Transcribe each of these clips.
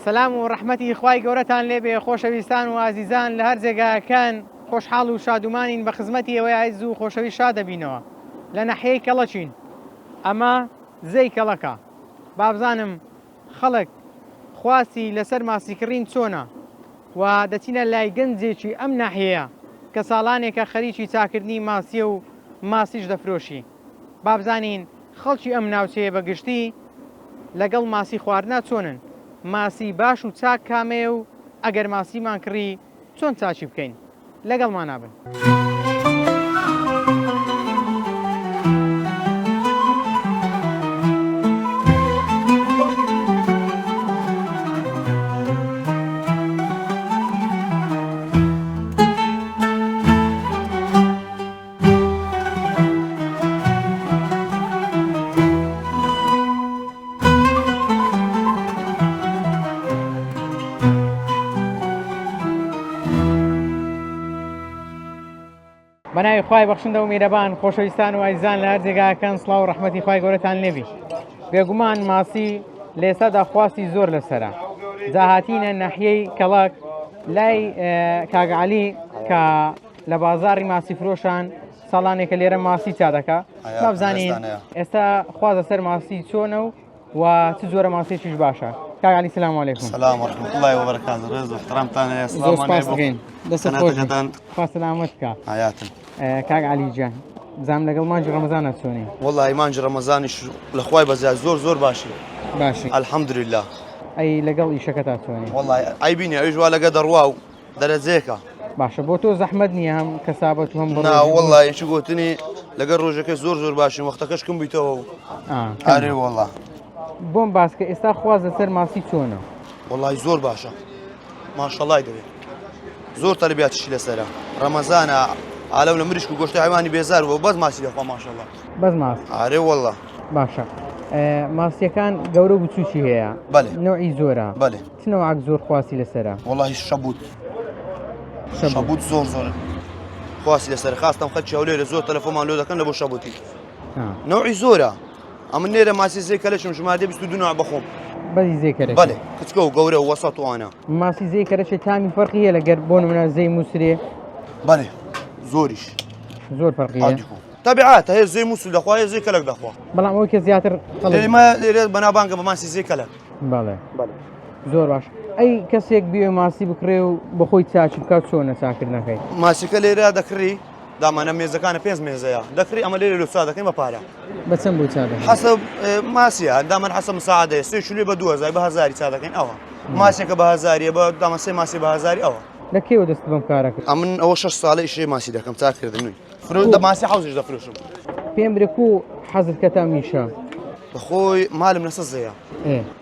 سەلام و ڕەحمەتی خوای گەورەتان لێبێ خۆشەویستان و ئازیزان لە هەر جێگایەکان خۆشحاڵ و شادومانین بە خزمەتی ئێوەی ئایز و خۆشەویست شاد دەبینەوە لە نەحیەی کەڵەکین ئەمە زێی کەڵەکە بابزانم خەڵک خواستی لەسەر ماسی کڕین چۆنە و دەچینە لای گەنجێکی ئەم ناحیەیە کە ساڵانێکە خەریکی چاکردنی ماسیە و ماسیش دەفرۆشی بابزانین خەڵکی ئەم ناوچەیە بە گشتی لەگەڵ ماسی خواردنا چۆنن؟ ماسی باش و چاک کامەیە و ئەگەر ماسیمان کڕی چۆن چاکی بکەین؟ لەگەڵمانا بن. بەناوی خوای بەخشندە و میرەبان خۆشەویستان و ئایزان لە هەر جێگاکەن سڵاو و ڕەحمەتی خوای گەورەتان لێبی بێگومان ماسی لە ئێستادا خواستی زۆر لەسەرە جا هاتینە ناحیەی کەڵک لای کاک عەلی کە لە بازاڕی ماسی فرۆشان ساڵانێکە لێرە ماسی چا دەکا با بزانین ئێستا خوازە سەر ماسی چۆنە و و چ جۆرە ماسیێکیش باشە کاک علی سلام علیکم سلام ورحمة الله وبركاته ڕێز و احترامتان هەیە زۆر سڵاومان سپاس هەیە بۆ دەکەین دەست خۆش بێ. قەناتەکەتان خوا سەلامەت بکا حیاتن ئە، کاک علی گیان بزانم لەگەڵ مانگی ڕەمەزانە چۆنی والله مانگی ڕەمەزانیش لە خوای بەزیاد زۆر زۆر باشی باشی الحمدلله ئەی لەگەڵ ئیشەکەتا چۆنی والله عیبی نیە ئەویش وا لەگە دەڕوا و دەرەجەیەکە. باشە بۆ تۆ زەحمەت نییە هەم کەسابەت و هەم بڕۆژی نا وەڵا یەکی گۆتنی لەگەر ڕۆژەکە زۆر زۆر باشین وەختەکەش کم بیتەوە و ئارێ وەڵا. بۆم باس کە ئێستا خواز لەسەر ماسی چۆنە؟ وەڵی زۆر باشە ماشەڵای دەوێت زۆر تەلبیاتیشی لەسەرە ڕەمەزانە عالم لە مریشک و گۆشتی حیوانی بێزار بوو بەس ماسی دەخوا ماشەڵا بەس ماس ئارێ وەڵا باشە ماسیەکان گەورە و بچوکی هەیە بەێ نوعی زۆرە بەێ چ نەوعەک زۆر خواستی لەسەرە؟ وەڵاهی شەبوت شەبوت زۆر زۆر خواستی لەسەر خاستم خەلکی هەولێرە زۆر تەلەفۆمان لۆ دەکەن لە بۆ شەبوتی نەوعی زۆرە ئەمن نێرە ماسی زێ کەلەشم ژماردە 22 نوع بەخۆم بەزی زێ کەرەچێ بەێ کچکە و گەورە و وەسەت وانە ماسی زێ کەرەچێ تامی فەرقی هەیە لەگەر بۆ نمونە زێی موسرێ بەێ زۆریش زۆر فەرقی هەیە تەبعات هەیە زێ موسل دەخوا هەیە زێ کەلک دەخوا بەڵام ئەوەی کە زیاتر خەڵک ئێمە لێرە بەناوبانگە بە ماسی زێ کەلک بەڵێ زۆر باش ئەی کەسێک بێ ماسی بکڕێ و بەخۆی چاچ بکات چۆنە چاکردنەکەی ماسیکە لێرە دەکڕی دامانە مێزەکانە پێنج مێزەیە دەکڕی ئەمە لێرە لۆ چا دەکەین بە پارە بە چەند بۆ چا دەکەن؟ حەسەب ماسیە دامەن حەسە مساعدەیە سێ شلێ بە 2000 بە هەزاری چا دەکەین ئەوە ماسێکە بە هەزاریە بە دامە سێ ماسی بە هەزاری ئەوە لە کێوە دەست بەم کارە کرد ئەمن ئەوە شەش ساڵە ئیشێ ماسی دەکەم چاکردن فرۆش دە ماسی حەوزیش دەفرۆشم. پێم برێ کو حەزت کە تا میشە. بەخۆی مالم لەسە زەیە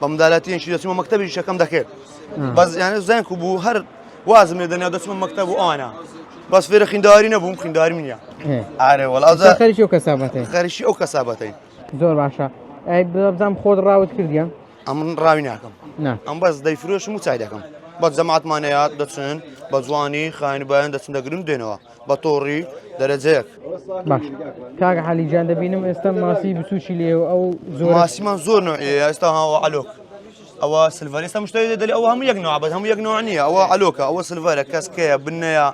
بە مندالاتیەکی دەچمە مەکتەبی شەکەم دەکرد بەس یانە زانک بوو هەر وازم لێ دەنیا دەچمە مەکتەب و ئەوانە بەس فێرە خینداری نەبووم خینداریم نییە ئارێ وەڵا خەریکی ئەو کەسابەتەی خەریکی ئەو کەسابەتەی زۆر باشە ئەی بزانم خۆت ڕاوت کردیە ئەمن ڕاوی ناکەم ئەم بەس دەیفرۆشم و چای دەکەم بەس جەماعەتمانەیە دەچن بە جوانی خاین بایان دەچن دەگرن دێنەوە بە تۆڕی دەرەجەیەک. باش کاک عەلی گیان دەبینم ئێستا ماسی بچووکی لێ و ئەو زۆر ماسیمان زۆر نوعیە ئێستا هاوە عەلۆک ئەوە سلڤەر ئێستا مشتری دەلی ئەوە هەموو یەک نوع بەس هەموو یەک نوع نییە ئەوە عەلۆکە ئەوە سلڤەرە کەسکەیە بنەیە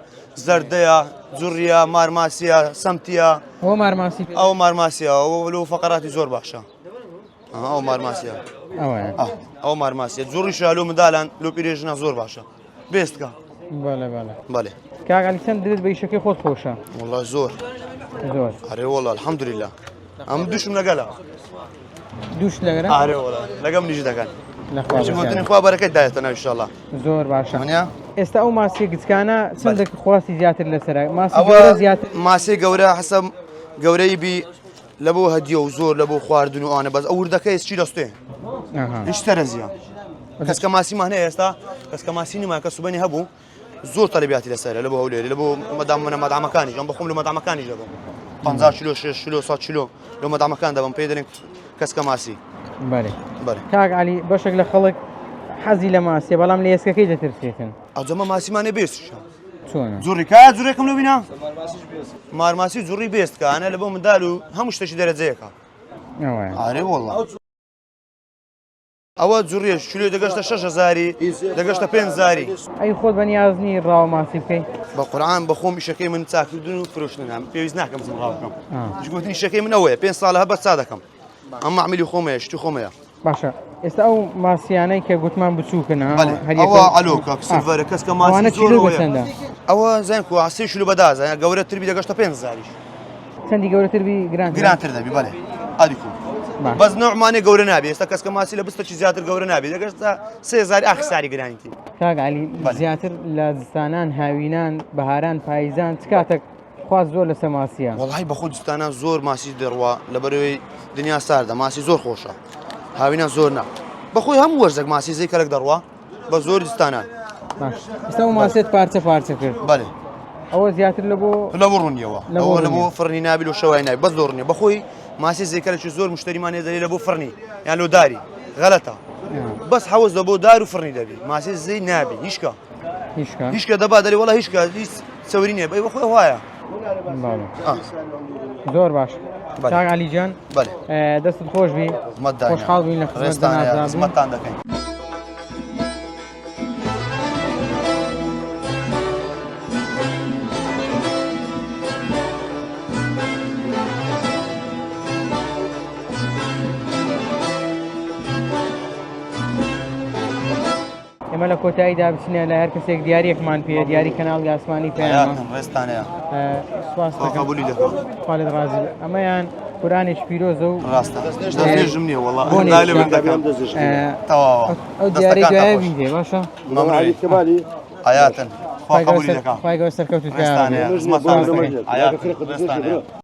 زەردەیە جوڕیە مارماسیە سەمتیە ئەوە مارماسی پێ ئەوە مارماسیە ئەوە لۆ فەقەراتی زۆر باشە ئەوە مارماسیە ئەوەیە ئەوە مارماسیە جوڕی شالۆ مندالان لۆ پیرێژنە زۆر باشە بێستکە بەڵێ بەڵێ بەڵێ کاک عەلی چەند دلت بە ئیشەکەی خۆت خۆشە وەڵا زۆر زۆر ئەرێ وەڵا الحەمدللە ئەم دوشم لەگەلە دوش لەگەرە ئارێ وەڵا لەگەم نیش دەکەن لە خوا چ گوتنی بەزیاد. خوا بەرەکەت دایەتە ناو ئینشاءاللە زۆر باشە وەنیە ئێستا ئەو ماسیە گچکانە چەندێک خواستی زیاتر لەسەرە ماسی ئەوە گەورە زیاتر ماسی گەورە حەسەم گەورەی بی لە بۆ هەدیە و زۆر لە بۆ خواردن و ئەوانە بەس ئەو وردەکە ئێسچی دەستێ هیچ تەرەزیە کەس کە ماسیمان هەیە ئێستا کەس کە ماسی نیمان کە سوبەنی هەبوو زۆر تەلبیاتی لەسەرە لە بۆ هەولێری لە بۆ مەدام منە مەدامەکانیش ئەم بەخۆم لە مەدامەکانیش دەبم 50 کیلۆ 6 کیلۆ 100 کیلۆ لە مەدامەکان دەبم پێی دەڵێن کەس کە ماسی بەێ کاک علی بەشێک لە خەڵک حەزی لە ماسیە بەڵام لە ئێسکەکەی دەترسێتن ئەجەمە ماسیمانێ بێستشە چۆنە؟ جوڕی کا جوڕێکم لۆ بینا مارماسی جوڕی بێست کە ئەە لە بۆ مندال و هەموو شتێکی دەرەجەیەکە ئەوەیە. ئارێ وەڵا. ئەوە جوڕیە کیلۆی دەگەشتە شەش هەزاری دەگەشتە پێنج هەزاری. ئەی خۆت بە نیاز نی ڕاوە ماسی بکەی؟ بە قورعان بە خۆم ئیشەکەی من چاکردن و فرۆشتنە پێویست ناکەم بچم ڕاو بکەم گوتن ئیشەکەی من ئەوەیە پێنج ساڵە هەر بەس چا دەکەم ئەم مەعملی خۆمەیە شتی خۆمەیە. باشە ئێستا ئەو ماسیانەی کە گوتمان بچووکن ها بەڵێ هەر ئەوە یەکە عەلۆکە silver ە کەس کە ماسی ئەوانە زۆر کیلۆی بە ئەوەیە چەندە؟ ئەوە زین کو سێ کیلۆ بە دازە گەورەتر بی دەگەشتە پێنج هەزاریش. چەندی گەورەتر بی گرانترە؟ گرانتر دەبی بەڵێ ئەریکو باش. بەس نەوعمانێ گەورە نابی ئێستا کەس کە ماسی لە بستەکی زیاتر گەورە نابی دەگەشتە 3000 ئاخ ساری گرانیتی کاک علی بەڵێ. زیاتر لە زستانان هاوینان بەهاران پاییزان چ کاتێک خواست زۆر لەسەر ماسیە وەڵی بەخۆ زستانان زۆر ماسی دەڕوا لەبەرەوەی دنیا ساردە ماسی زۆر خۆشە هاوینان زۆر نا بەخۆی هەموو وەرزێک ماسی زەی کەلک دەڕوا بە زۆری زستانان. باش ئێستا ئەو ماسیەت پارچە پارچە کرد. بەلێ. ئەوە زیاتر لە بۆ لە بۆ ڕوونیەوە لە بۆ ئەوە لە بۆ ڕوونیە. فڕنی نابی لۆ شەوای نابی بەس لۆ ڕوونیە بەخۆی ماسی زێکەرێکی زۆر مشتەریمان هەیە دەرێ لە بۆ فڕنی یان لۆ داری غەلەتە بەس حەوز لە بۆ دار و فڕنی دەبی ماسی زی نابی هیچکە هیچکە هیچکە دەبا دەرێ وەڵا هیچکە هیچ چەوری نییە بەی بەخۆی وایە بەڵێ. زۆر باش بەلێ. کاک عەلی گیان بەلێ. دەستت خۆش بی خزمەت دانیان. خۆشحاڵ بووین لە خزمەت ڕێزتان هەیە، جەنابتان بووین. خزمەتتان دەکەین. ئێمە لە کۆتاییدا بچینە لای هەر کەسێک دیاریەکمان پێ دیاری کەناڵی ئاسمانی پەیامە ڕێزتانەیە سپاس خوا قبولی دەکا خوا لێت ڕازی بێ. ئەمەیان قورئانێکی پیرۆزە و ڕاستە دەستنوێژم نییە وەڵا بۆنێک دای لە من دەکەم تەواوە ئەو دیاری دەستەکانتان دوایە خۆش. بیدێ باشە مەمنونی ئایاتن خوا قبولی دەکا خوای گەورە سەرکەوتوت کە ڕێزتانەیە خزمەتتان دەکەین ئایاتن ڕێزتانەیە.